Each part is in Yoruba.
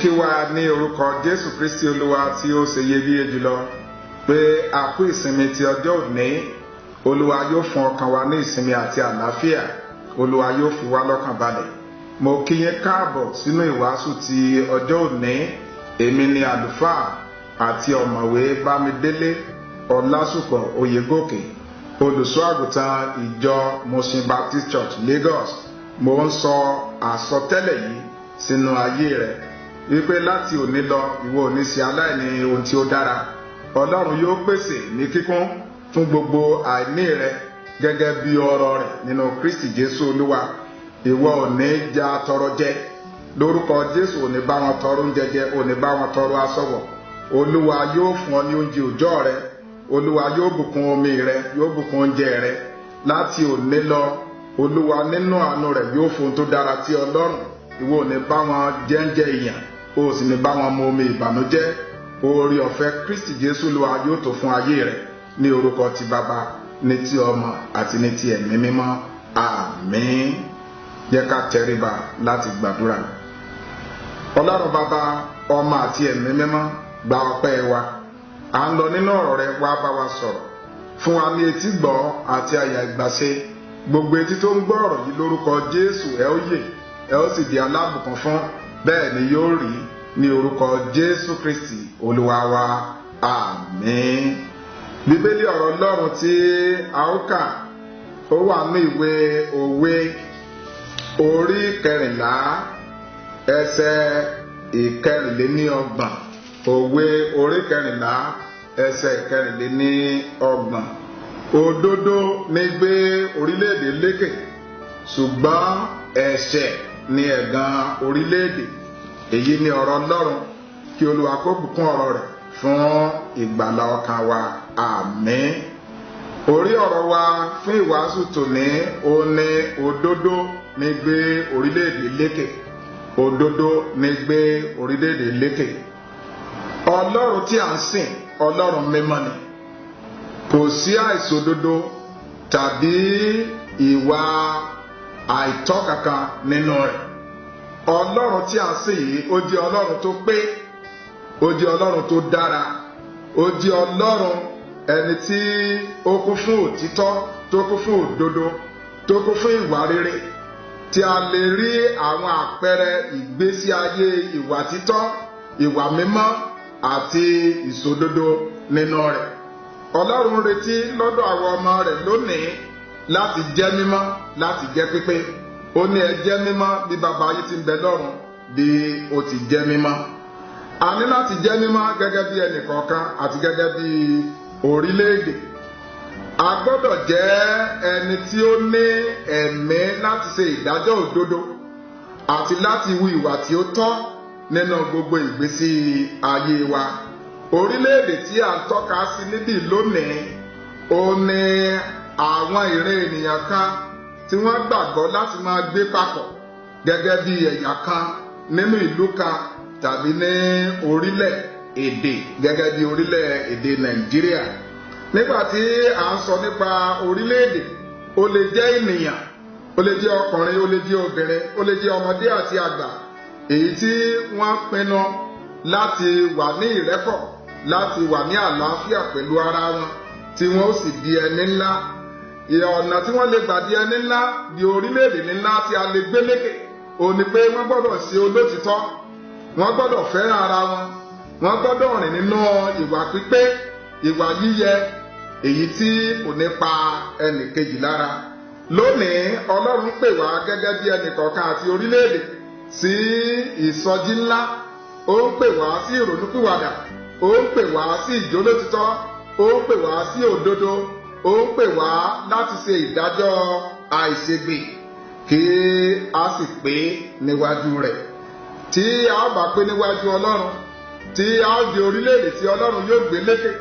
Kí wa ní orúkọ Jésù Kristi Olúwa tí ó ṣe iyebíye jùlọ pé a kú ìsinmi ti ọjọ́ òní. Olúwa yóò fún ọkàn wa ní ìsinmi àti àlàáfíà. Olúwa yóò fi wá lọ́kàn balẹ̀. Mo kí yín káàbọ̀ sínú ìwàásù ti ọjọ́ òní. Èmi ni àlùfáà àti ọ̀mọ̀wé Bámidélé Ọlásùpọ̀ Oyègòkè, olùṣọ́ àgùntàn ìjọ Mushin Baptist Church, Lagos. Mo ń sọ àsọtẹ́lẹ̀ yìí sínú ayé rẹ wípé láti òní lọ, ìwọ ò ní ṣe aláìní ohun tí ó dára. Ọlọ́run yóò pèsè ní kíkún fún gbogbo àìní rẹ gẹ́gẹ́ bí ọrọ̀ rẹ̀ nínú Kristi Jésù Olúwa. Ìwọ ò ní já tọrọ jẹ lórúkọ Jésù. Ò ní bá wọn tọrọ oúnjẹ jẹ, ò ní bá wọn tọrọ aṣọ wọ̀. Olúwa yóò fún ọ ní oúnjẹ òòjọ́ rẹ. Olúwa yóò bùkún omi rẹ, yóò bùkún oúnjẹ rẹ. Láti òní lọ, Olúwa nínú àánú rẹ̀ yóò fún tó dára tí Ọlọ́run. Ìwọ ò ní bá wọn jẹ́ńjẹ ìyàn, o sì ní bá wọn mu omi ìbànújẹ́. Oore ọ̀fẹ́ Kristi Jésù Olúwa yóò tó fún ayé rẹ ní orúkọ ti Bàbá, ní ti Ọmọ àti ní ti Ẹ̀mí Mímọ́. Àmín. Jẹ́ ká tẹríba láti gbàdúrà. Ọlọ́run Bàbá, Ọmọ àti Ẹ̀mí Mímọ́, gba ọpẹ́ wa. À ń lọ nínú ọ̀rọ̀ rẹ, wá bá wa sọ̀rọ̀. Fún wa ní etí gbọ́ àti àyà ìgbàṣe. Gbogbo etí tó ń gbọ́ ọ̀rọ̀ yìí, lórúkọ Jésù, ẹ ó yè, ẹ ó sì di alábùkún fún. Bẹ́ẹ̀ ni yóò rí ní orúkọ Jésù Kristi Olúwa wa. Àmín. Bíbélì, ọ̀rọ̀ Ọlọ́run tí a ó kà, ó wà ní ìwé Òwe, orí 14, ẹsẹ̀ 34. Òwe orí 14, ẹsẹ̀ 34. Òdodo ní gbé orílẹ̀-èdè lékè, ṣùgbọ́n ẹ̀ṣẹ̀ ni ẹ̀gàn orílẹ̀-èdè. Èyí ni ọ̀rọ̀ Ọlọ́run. Kí Olúwa kó bùkún ọ̀rọ̀ rẹ̀ fún ìgbàlà ọkàn wa. Àmín. Orí ọ̀rọ̀ wa fún ìwàásù tòní ó ní òdodo ní gbé orílẹ̀-èdè lékè. Òdodo ní gbé orílẹ̀-èdè lékè. Ọlọ́run tí a ń sìn, Ọlọ́run mímọ́ ni. Kò sí àìṣòdodo tàbí ìwà àìtọ́ kankan nínú rẹ̀. Ọlọ́run tí a ń sìn yìí, ó jẹ́ Ọlọ́run tó pé, ó jẹ́ Ọlọ́run tó dára, ó jẹ́ Ọlọ́run ẹni tí ó kún fún òtítọ́, tó kún fún òdodo, tó kún fún ìwà rere, tí a lè rí àwọn àpẹẹrẹ ìgbésí ayé ìwà títọ́, ìwà mímọ́ àti ìṣòdodo nínú rẹ̀. Ọlọ́run retí lọ́dọ̀ àwọn ọmọ rẹ̀ lónìí láti jẹ́ mímọ́, láti jẹ́ pípé. Ó ní, "Ẹ jẹ́ mímọ́ bí Bàbá yìí ti ń bẹ lọ́run bí ó ti jẹ́ mímọ́." A ní láti jẹ́ mímọ́ gẹ́gẹ́ bí ẹnìkọ̀ọ̀kan àti gẹ́gẹ́ bí orílẹ̀-èdè. A gbọ́dọ̀ jẹ́ ẹni tí ó ní ẹ̀mí láti ṣe ìdájọ́ òdodo àti láti hu ìwà tí ó tọ́ nínú gbogbo ìgbésí ayé wa. Orílẹ̀-èdè tí a ń tọ́ka sí níbí lónìí, ó ní àwọn ìran ènìyàn kan tí wọ́n gbàgbọ́ láti máa gbé papọ̀ gẹ́gẹ́ bí ẹ̀yà kan nínú ìlú kan tàbí ní orílẹ̀ èdè, gẹ́gẹ́ bí orílẹ̀ èdè Nàìjíríà. Nígbà tí à ń sọ nípa orílẹ̀ èdè, ó lè jẹ́ ènìyàn, ó lè jẹ́ ọkùnrin, ó lè jẹ́ obìnrin, ó lè jẹ́ ọmọdé àti àgbà, èyí tí wọ́n pinnu láti wà ní ìrẹ́pọ̀, láti wà ní àlàáfíà pẹ̀lú ara wọn, tí wọ́n ó sì di ẹni ńlá. Ọ̀nà tí wọ́n lè gbà di ẹni ńlá, di orílẹ̀-èdè ńlá tí a lè gbé lékè, ó ní pé wọ́n gbọ́dọ̀ ṣe olótìtọ́, wọ́n gbọ́dọ̀ fẹ́ràn ara wọn, wọ́n gbọ́dọ̀ rìn nínú ìwà pípé, ìwà yíyẹ, èyí tí kò ní pa ẹnì kejì lára. Lónìí, Ọlọ́run pè wá gẹ́gẹ́ bí ẹnì kọ̀ọ̀kan àti orílẹ̀-èdè sí ìsọjí ńlá. Ó ń pè wá sí ìrònúpìwàdà, ó ń pè wá sí ìjólótítọ́, ó ń pè wá sí òdodo, ó ń pè wá láti ṣe ìdájọ́ àìṣègbè, kí a sì pé níwájú rẹ̀. Tí a ó bá pé níwájú Ọlọ́run, tí a ó di orílẹ̀-èdè tí Ọlọ́run yóò gbé lékè,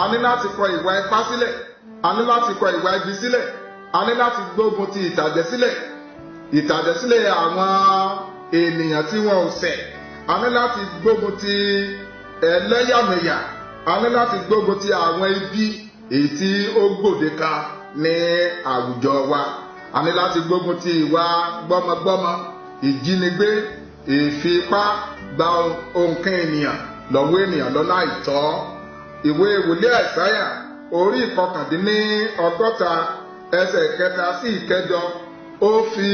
a ní láti kọ ìwà ipá sílẹ̀, a ní láti kọ ìwà ibi sílẹ̀, a ní láti gbógun ti ìtàjẹ̀ sílẹ̀, ìtàjẹ̀ sílẹ̀ àwọn ènìyàn tí wọn ò ṣẹ̀. A ní láti gbógun ti ẹlẹ́yàmẹ̀yà. A ní láti gbógun ti àwọn ibi èyí tí ó gbòde kan ní àwùjọ wa. A ní láti gbógun ti ìwà gbọ́mọgbọ́mọ, ìjínigbé. Ìfipá gba nǹkan ènìyàn lọ́wọ́ ènìyàn lọ́nà àìtọ́. Ìwé wòlíì Àìsáyà orí 59 ẹsẹ̀ 3 sí 8 ó fi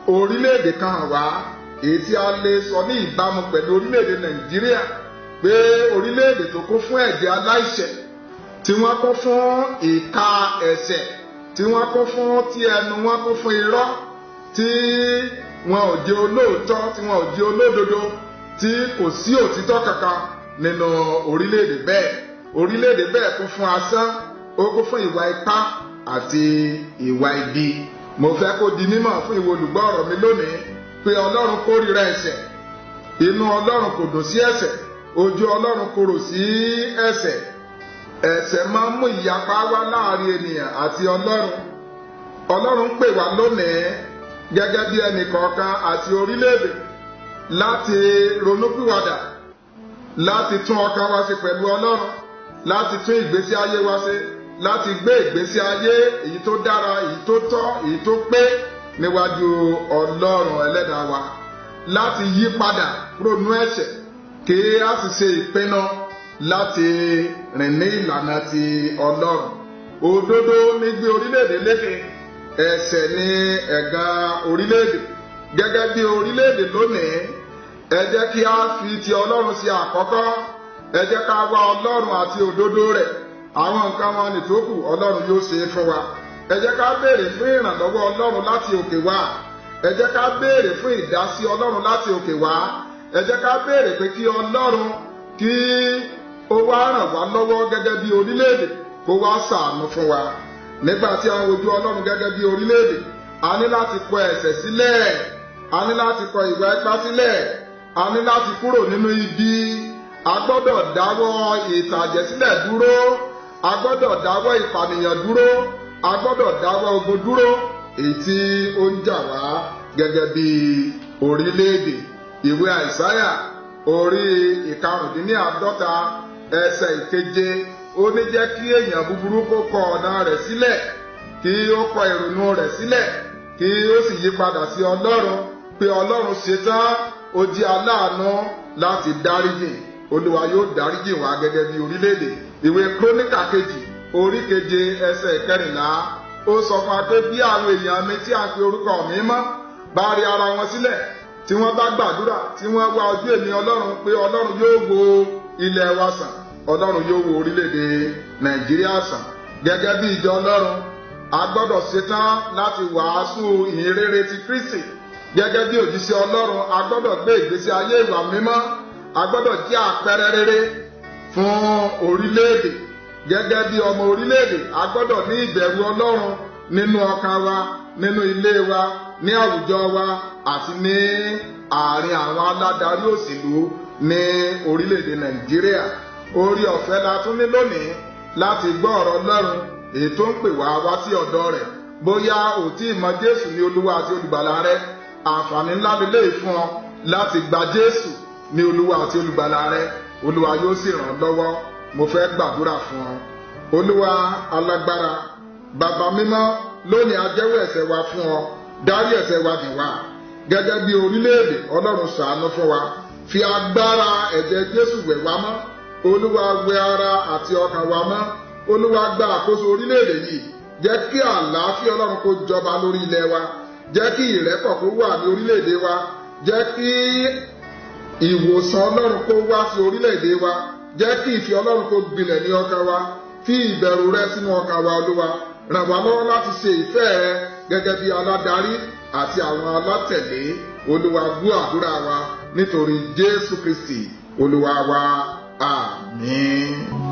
orílẹ̀-èdè kan hàn wá, èyí tí a lè sọ ní ìbámu pẹ̀lú orílẹ̀-èdè Nàìjíríà, pé orílẹ̀-èdè tó kún fún ẹ̀jẹ̀ aláìṣẹ̀, tí wọ́n kún fún ìka ẹ̀ṣẹ̀, tí wọ́n kún fún tí ẹnu wọn kún fún irọ́, tí wọn ò jẹ́ olóòótọ́, tí wọn ò jẹ́ olódodo, tí kò sí òtítọ́ kankan nínú orílẹ̀-èdè bẹ́ẹ̀. Orílẹ̀-èdè bẹ́ẹ̀ kún fún asán, ó kún fún ìwà ipá àti ìwà ibi. Mo fẹ́ kó di mímọ̀ fún ìwọ olùgbọ́ ọ̀rọ̀ mi lónìí pé Ọlọ́run kórìíra ẹ̀ṣẹ̀. Inú Ọlọ́run kò dùn sí ẹ̀ṣẹ̀, ojú Ọlọ́run korò sí ẹ̀ṣẹ̀. Ẹ̀ṣẹ̀ máa ń mú ìyapa wá láàrin ènìyàn àti Ọlọ́run. Ọlọ́run pè wá lónìí gẹ́gẹ́ bí ẹnì kọ̀ọ̀kan àti orílẹ̀-èdè láti ronúpìwàdà, láti tún ọkàn wa ṣe pẹ̀lú Ọlọ́run, láti tún ìgbésí ayé wa ṣe, láti gbé ìgbésí ayé èyí tó dára, èyí tó tọ́, èyí tó pé níwájú Ọlọ́run ẹlẹ́dàá wa, láti yí padà kúrò nínú ẹ̀ṣẹ̀, kí a sì ṣe ìpinnu láti rìn ní ìlànà ti Ọlọ́run. Òdodo ní gbé orílẹ̀-èdè lékè, ẹ̀ṣẹ̀ ní ẹ̀gàn orílẹ̀-èdè. Gẹ́gẹ́ bí orílẹ̀-èdè lónìí, ẹ jẹ́ kí a fi ti Ọlọ́run ṣe àkọ́kọ́. Ẹ jẹ́ ká wá Ọlọ́run àti òdodo rẹ̀. Àwọn nǹkan wọn ní tó kù Ọlọ́run yóò ṣe é fún wa. Ẹ jẹ́ ká béèrè fún ìrànlọ́wọ́ Ọlọ́run láti òkè wá. Ẹ jẹ́ ká béèrè fún ìdásí Ọlọ́run láti òkè wá. Ẹ jẹ́ ká béèrè pé kí Ọlọ́run kí ó wá ràn wá lọ́wọ́ gẹ́gẹ́ bí orílẹ̀-èdè, kó wá ṣàánú fún wa. Nígbà tí a ń wojú Ọlọ́run gẹ́gẹ́ bí orílẹ̀-èdè, a ní láti kọ ẹ̀ṣẹ̀ sílẹ̀, a ní láti kọ ìwà ipá sílẹ̀, a ní láti kúrò nínú ibi. A gbọ́dọ̀ dáwọ́ ìtàjẹ̀sílẹ̀ dúró, a gbọ́dọ̀ dáwọ́ ìpànìyàn dúró, a gbọ́dọ̀ dáwọ́ ogun dúró, èyí tí ó ń jà wá gẹ́gẹ́ bí orílẹ̀-èdè. Ìwé Àìsáyà orí 55 ẹsẹ̀ 7 ó ní jẹ́ kí èèyàn búburú kó kọ ọ̀nà rẹ̀ sílẹ̀, kí ó kọ ìrònú rẹ̀ sílẹ̀, kí ó sì yí padà sí Ọlọ́run, pé Ọlọ́run ṣetán, ó jẹ́ aláàánú láti dáríjì. Olúwa yóò dáríjì wá gẹ́gẹ́ bí orílẹ̀-èdè. Ìwé Króníkà 2 orí 7 ẹsẹ̀ 14 ó sọ fún wa pé bí àwọn èèyàn mi tí a ń pe orúkọ mi mọ́ bá rí ara wọn sílẹ̀, tí wọ́n bá gbàdúrà, tí wọ́n wá ojú èmi Ọlọ́run, pé Ọlọ́run yóò wo ilẹ̀ wa sàn, Ọlọ́run yóò wo orílẹ̀-èdè Nàìjíríà sàn. Gẹ́gẹ́ bí ìjọ Ọlọ́run, a gbọ́dọ̀ ṣetán láti wàásù ìhìnrere ti Kristi. Gẹ́gẹ́ bí òjíṣẹ́ Ọlọ́run, a gbọ́dọ̀ gbé ìgbésí ayé ìwà mímọ́, a gbọ́dọ̀ jẹ́ àpẹẹrẹ rere fún orílẹ̀-èdè. Gẹ́gẹ́ bí ọmọ orílẹ̀-èdè, a gbọ́dọ̀ ní ìbẹ̀rù Ọlọ́run nínú ọkàn wa, nínú ilé wa, ní àwùjọ wa, àti ní àárín àwọn aládarí òṣèlú ní orílẹ̀-èdè Nàìjíríà. Orí ọ̀fẹ́ la tún ní lónìí láti gbọ́ ọ̀rọ̀ Ọlọ́run èyí tó ń pè wá wá sí ọ̀dọ̀ rẹ̀. Bóyá ò tí ì mọ Jésù ní Olúwa àti Olùgbàlà rẹ, àǹfààní ńlá lélẹ́yìí fún ọ láti gba Jésù ní Olúwa àti Olùgbàlà rẹ. Olúwa yóò sì ràn ọ́ lọ́wọ́. Mo fẹ́ gbàdúrà fún ọ. Olúwa alágbára, bàbá mímọ́, lónìí a jẹ́wọ́ ẹ̀ṣẹ̀ wa fún ọ, dárí ẹ̀ṣẹ̀ wa jìn wá. Gẹ́gẹ́ bí orílẹ̀-èdè, Ọlọ́run ṣàánú fún wa. Fi agbára ẹ̀jẹ̀ Jésù wẹ̀ wá mọ́. Olúwa wẹ̀ ara àti ọkàn wa mọ́. Olúwa gba àkóso orílẹ̀-èdè yìí. Jẹ́ kí àlàáfíà Ọlọ́run kó jọba lórí ilẹ̀ wa. Jẹ́ kí ìrẹ́pọ̀ kó wà ní orílẹ̀-èdè wa. Jẹ́ kí ìwòsàn Ọlọ́run kó wá sí orílẹ̀-èdè wa. Jẹ́ kí ìfẹ́ Ọlọ́run kó gbilẹ̀ ní ọkàn wa. Fi ìbẹ̀rù rẹ sínú ọkàn wa, Olúwa. Ràn wá lọ́wọ́ láti ṣe ìfẹ́ rẹ gẹ́gẹ́ bí aládarí àti àwọn alátẹ̀lé. Olúwa gbọ́ àdúrà wa nítorí Jésù Kristi Olúwa wa. Àmín.